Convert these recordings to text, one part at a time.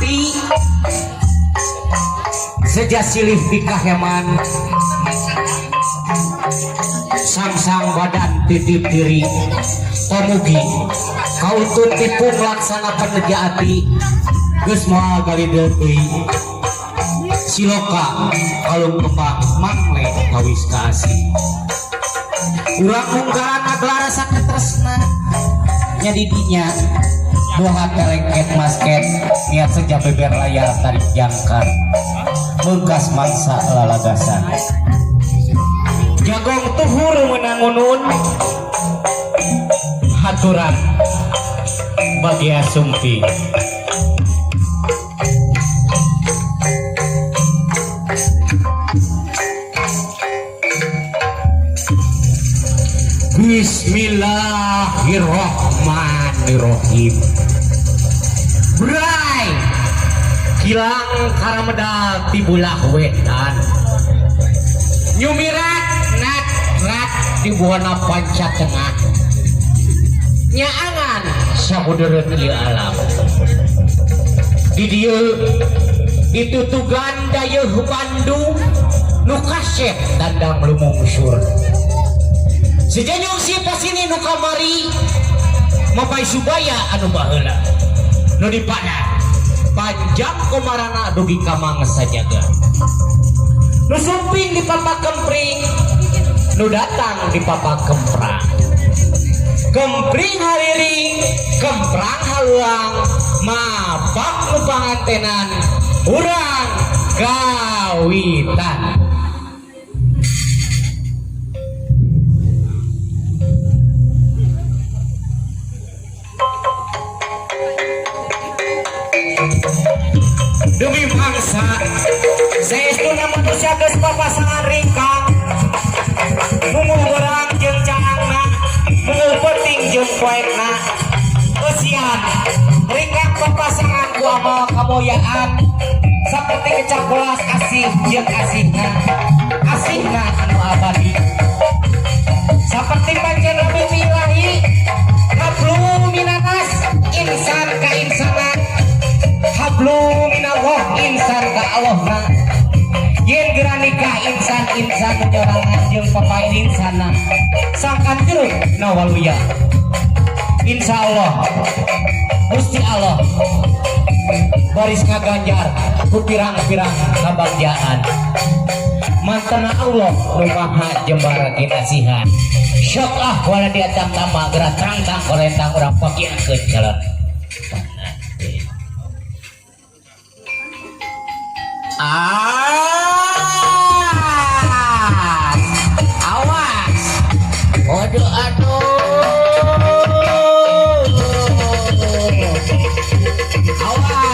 Hati seja silih dikaheman, sangsang badan titip diri, pamugi kautun tipung laksana peneja ati geus moal galideun deui siloka kalung kembang mangle kawis kaasih. Urang munggaran gelar sakatresna nya didinya buah lengket masket niat seja beber layar tarik jangkar mengkas mangsa lalagasan jagong tuhur menangunun haturan bagia sumpi. Bismillahirrohmanirrohim. Bray kilang karamedal tibulah wetan nyumirat nat rat di buana panca tengah nyaangan sabudereun ieu alam di dieu ditutugan dayeuh Bandung nu kasep dandang lumungsur. Sejenyung si pasini nu kamari mapai subaya anu baheula nu dipadat panjang komarana dugi ka mangsa jaga nu sumping di papa kempring nu datang di papa kemprang kempring hariring kemprang haluang mapak nu pangantenan urang gawitan. Demi bangsa saestuna manusia geus papasangan ringkang munguh berang jeung caangna munguh penting jeung poekna eusian ringkang papasangan ku amal kamoyaan saperti kecap belas asih jeung asihna asihna anu abadi saperti pancen Rabbi ilahi hablum minanas insan ka insanan hablum minallah insan ka Allahna yen geura nikah insan insan nyorangan jeung papain insana sangkan jeruk nawaluya. Insyaallah Gusti Allah baris ngaganjar ku pirang-pirang kabagjaan mantena Allah nu maha jembar kinasihan sok ah wala diacam tama geura tangtang kolentang urang pakiakeun calon. Awas, aduh aduh, awas,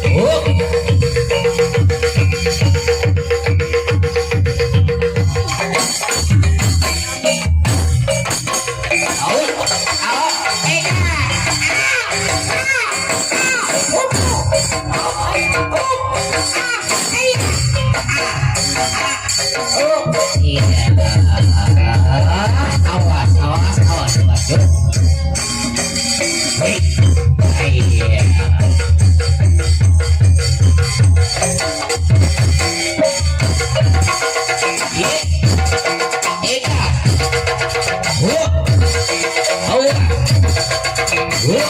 oh. Awas, awas, awas, awas. Hei, iya. Iya. Hup. Awas. Hup.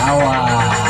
Awas.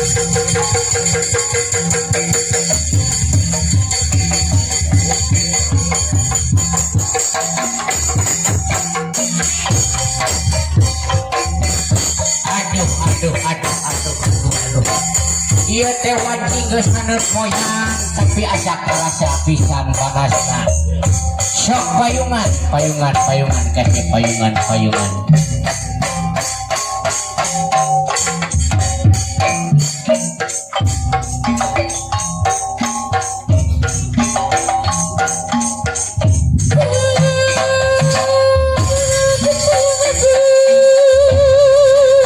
Aduh, aduh, aduh, aduh, aduh, aduh. Ieu teh wanci geus haneut moyang tapi asa karasa pisan panasna. Sok payungan, payungan, payungan, kece payungan, payungan.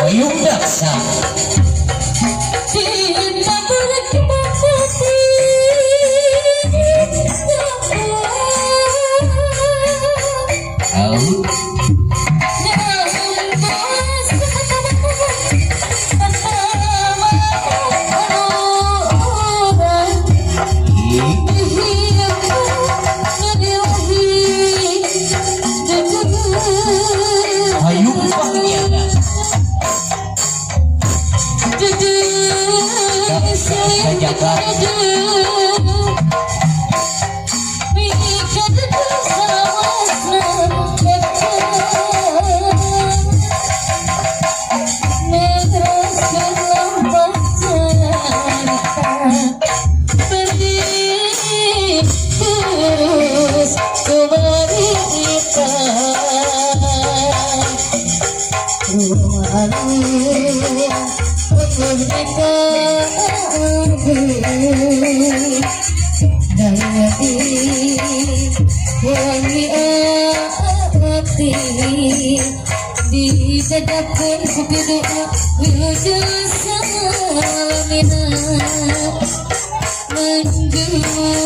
Payung daksa. Au. Ih, payung pangniaga. Sajaga. Dijadakan ku doa wilujeng salamina menjus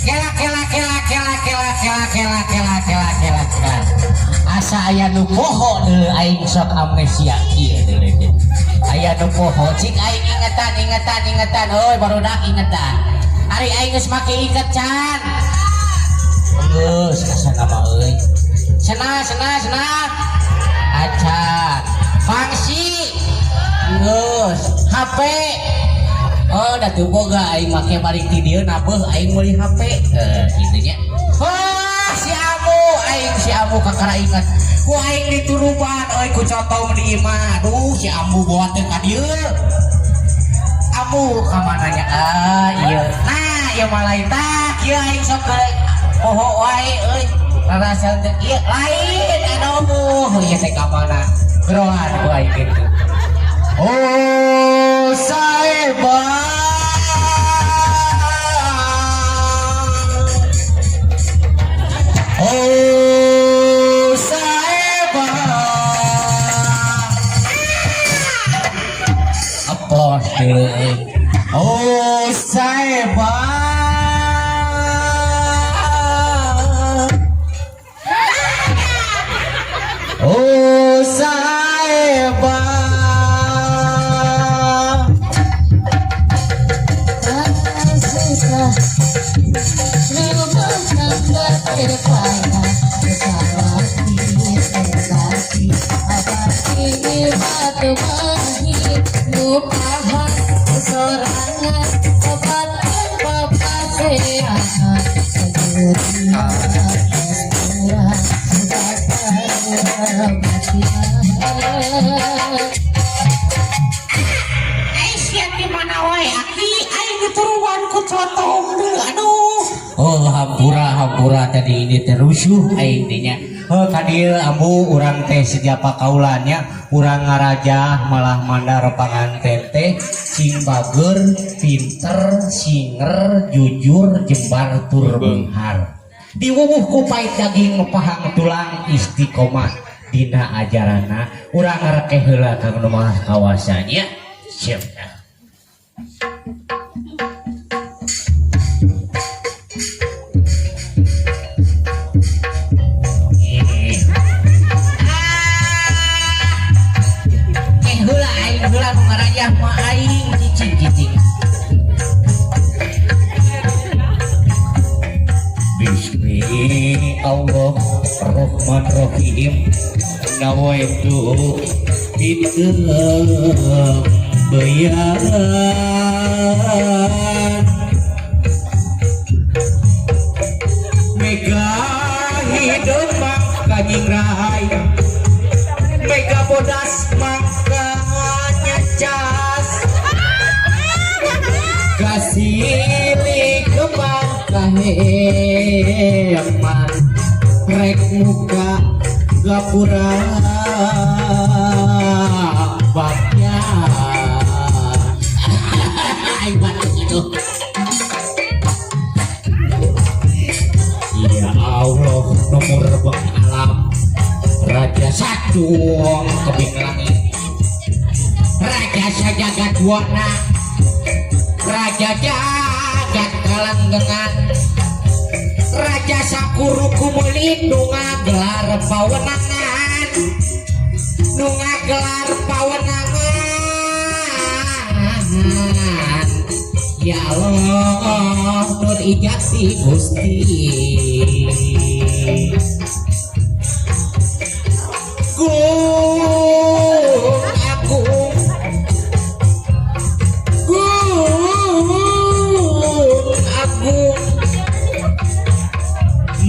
Eh, kela kela kela kela kela kela kela kela kela kela kela. Asa aya nu poho deuleu aing sok amnesia kieu deuleu teh. Aya nu poho cik aing ingetan ingetan ingetan euy barudak ingetan. Ari aing geus make iket can. Geus asa nama euy. Sena sena sena. Acan. Pangsi. Geus. HP. Oh, da teu boga aing make balik ti dieu nabeuh aing meuli HP. Eh, kitu nya. Wah, si Amu, aing si Amu kakara inget. Ku aing dituruban euy ku cotong di imah. Aduh, si Amu bawa teh ka dieu. Amu ka mananya? Ah, ieu. Nah, ieu mah lain tah. Kieu aing sok ke poho wae euy. Rarasa teh ieu lain aduh, ieu teh ka mana? Gerohan ku aing kitu. Oh, saeba. Oh, saeba. Apa deui? Oh, saeba. Oh, saeba. Aisyah di mana wae aki aing dituruan ku cotong deui aduh. Oh, hampura hampura tadi ini terusuh aing teh nya. Oh, ka dieu ambu urang teh sejapa kaulannya urang ngarajah malah mandar panganten teh sing bager, pinter, singer, jujur, jembar tur beunghar. Diwuwuh ku pait daging pahang tulang istiqomah dina ajarana urang ngarekeh heula ka nu maha kawasa nya. Siap. Eh heula aing heula nu ngarajah mah aing cicing cicing. Bismi Allah Rahman Rahim nawaitu bayan mega hidup maka nyingrai mega bodas maka nyacas kasili kembang kaheman rek muka gapura bagya. Aing batuk aduh. Ya Allah nomor beng alam raja satu kebing langit raja sajagat wana raja jagat kalanggengan raja sakuru kumulin nunga gelar pawenangan nunga gelar pawenangan. Ya Allah nur ijati Gusti Gung agung Gung agung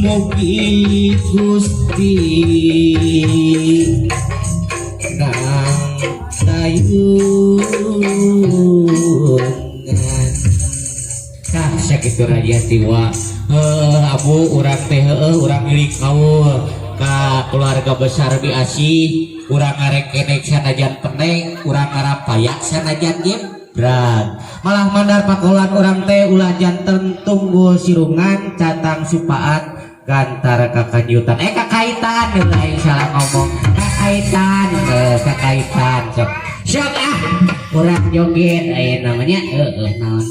mugi Gusti nang tayungan. Tah sakitu Raja Tiwa heuh abu urang teh heueuh urang milik kaul ka keluarga besar Biasih urang ngarekenek sanajan peneng urang ngarapayak sanajan gebran malah mandar pakolan urang teh ulah janten tunggul sirungan catang supaat gantar kakanyutan kakaitan ulah aing salah ngomong kakaitan kakaitan sok sok ah urang joget aya namanya heueuh naon.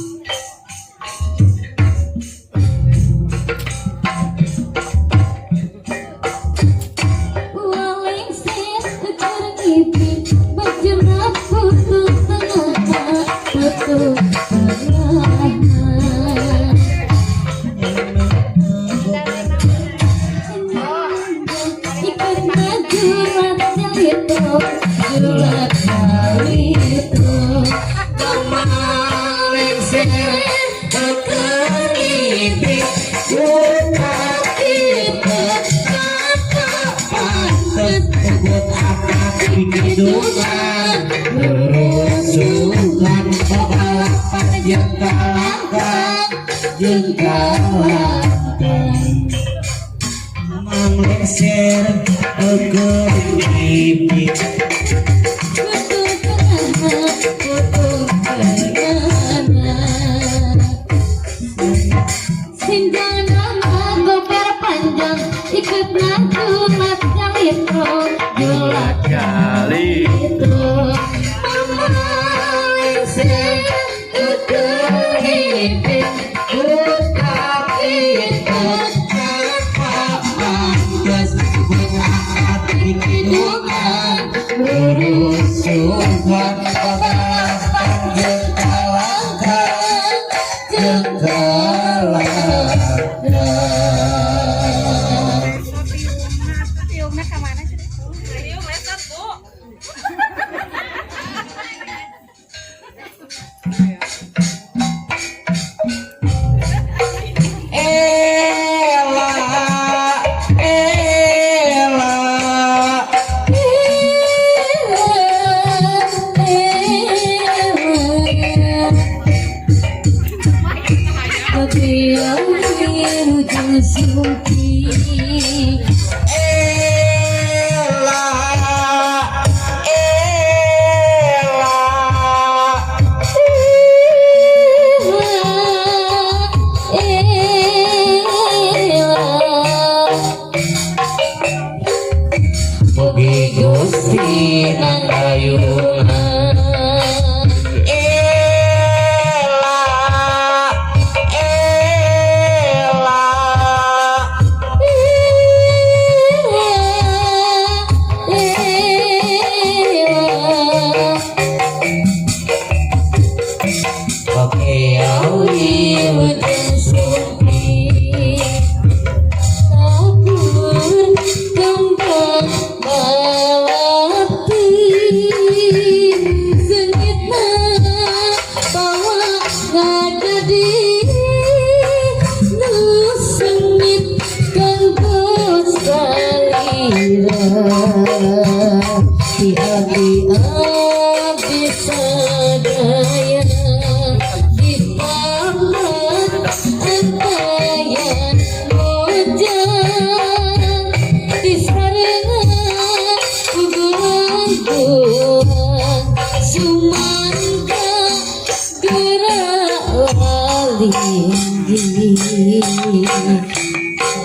Papanggih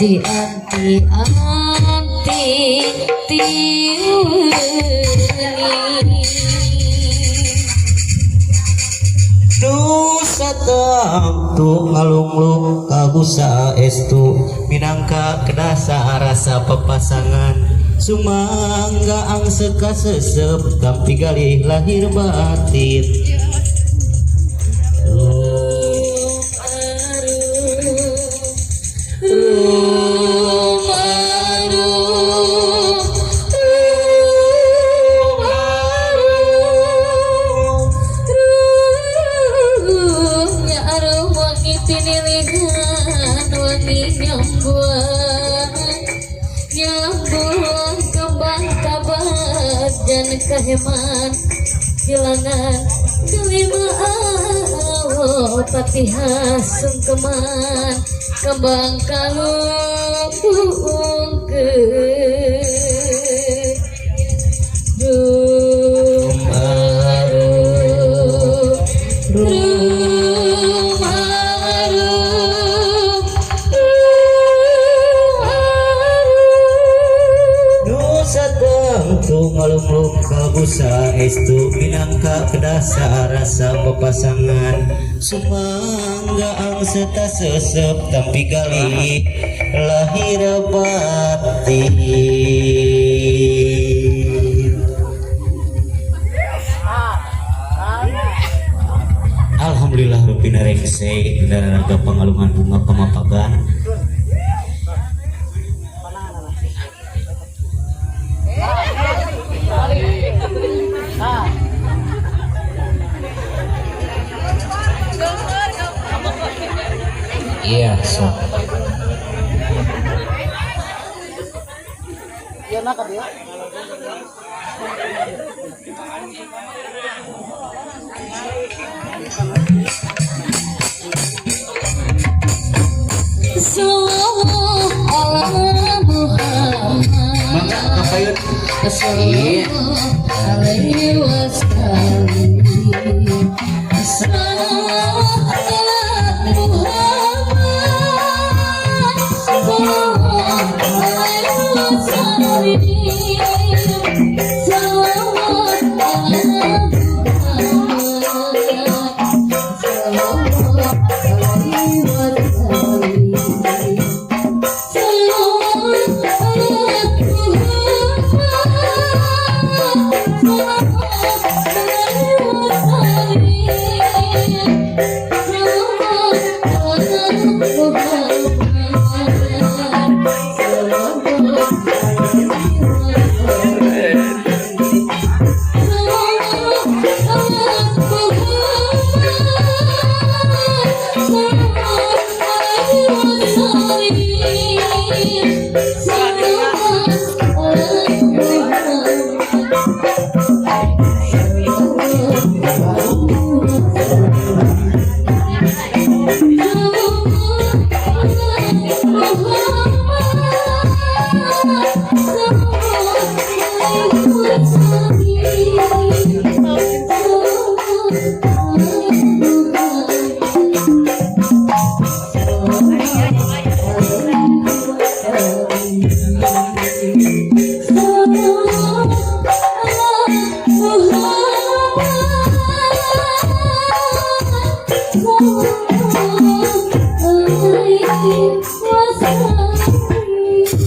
di anti-anti ti wengi. Nu satamtu ngalunglung kalbu saestu minangka kedasa rasa papasangan sumangga angse kasesep tampi galih lahir batin. Rum arum rum arum rum arum rum ya arum wangi tinilihan wangi nyambuang nyambuang kembang kabar dan keheman silangan kelima awo patihah sungkeman kembang kalung ke rum arum rum arum rum arum. Nu satamtu ngalunglung kalbu saestu minangka kedasa rasa papasangan sumangga angse tasesep tampi galih lahir batin. Alhamdulillah rupina rengse dina rangka pangalungan bunga pamapagan. Iya, sok. Sallallahu ala Muhammad. Mangga kapayun. Iya. Sallallahu alaihi wasallam. Sallallahu ala Muhammad. Sallallahu alaihi wasallam. Sallallahu ala Muhammad. Sallallahu alaihi wasallam. Sallallahu ala Muhammad. Sallallahu alaihi wasallam. Sallallahu ala Muhammad. Sallallahu alaihi wasallam. Sallallahu ala Muhammad. Sallallahu alaihi wasallam. Sallallahu ala Muhammad.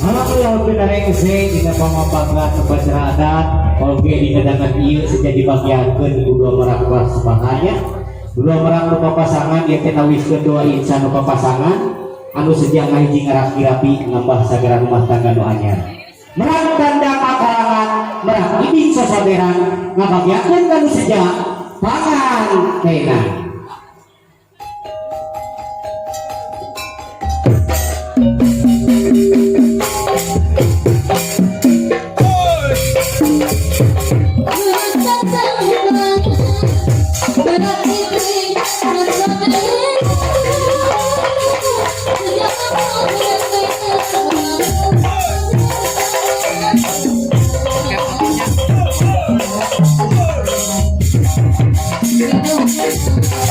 Alhamdulillah rupina rengse dina pamapagan upacara adat oge dina dangan ieu seja dibagiakeun ku dua merak persembahannya dua merak nu papasangan ieu teh nawiskeun dua insan nu papasangan anu seja ngahiji ngaraki-rapi nambah sagara rumah tangga nu anyar merak tanda pakarangan merak ibing sosoderan ngabagiakeun ka nu seja pangantenan. Thank you.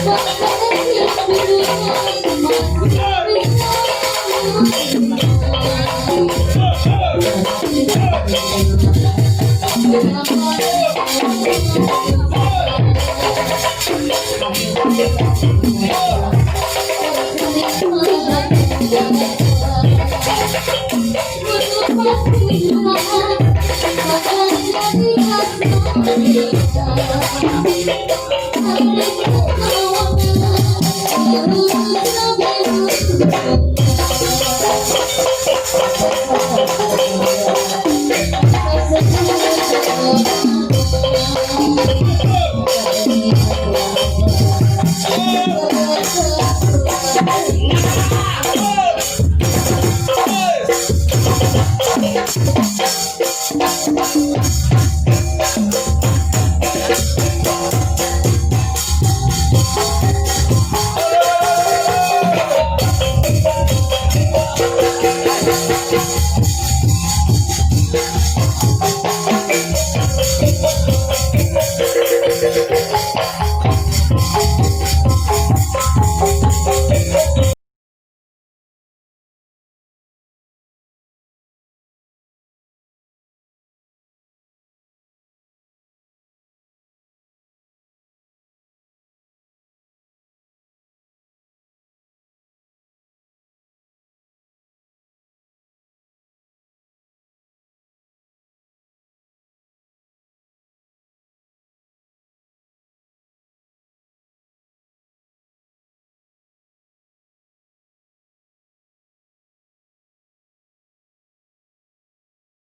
Thank you.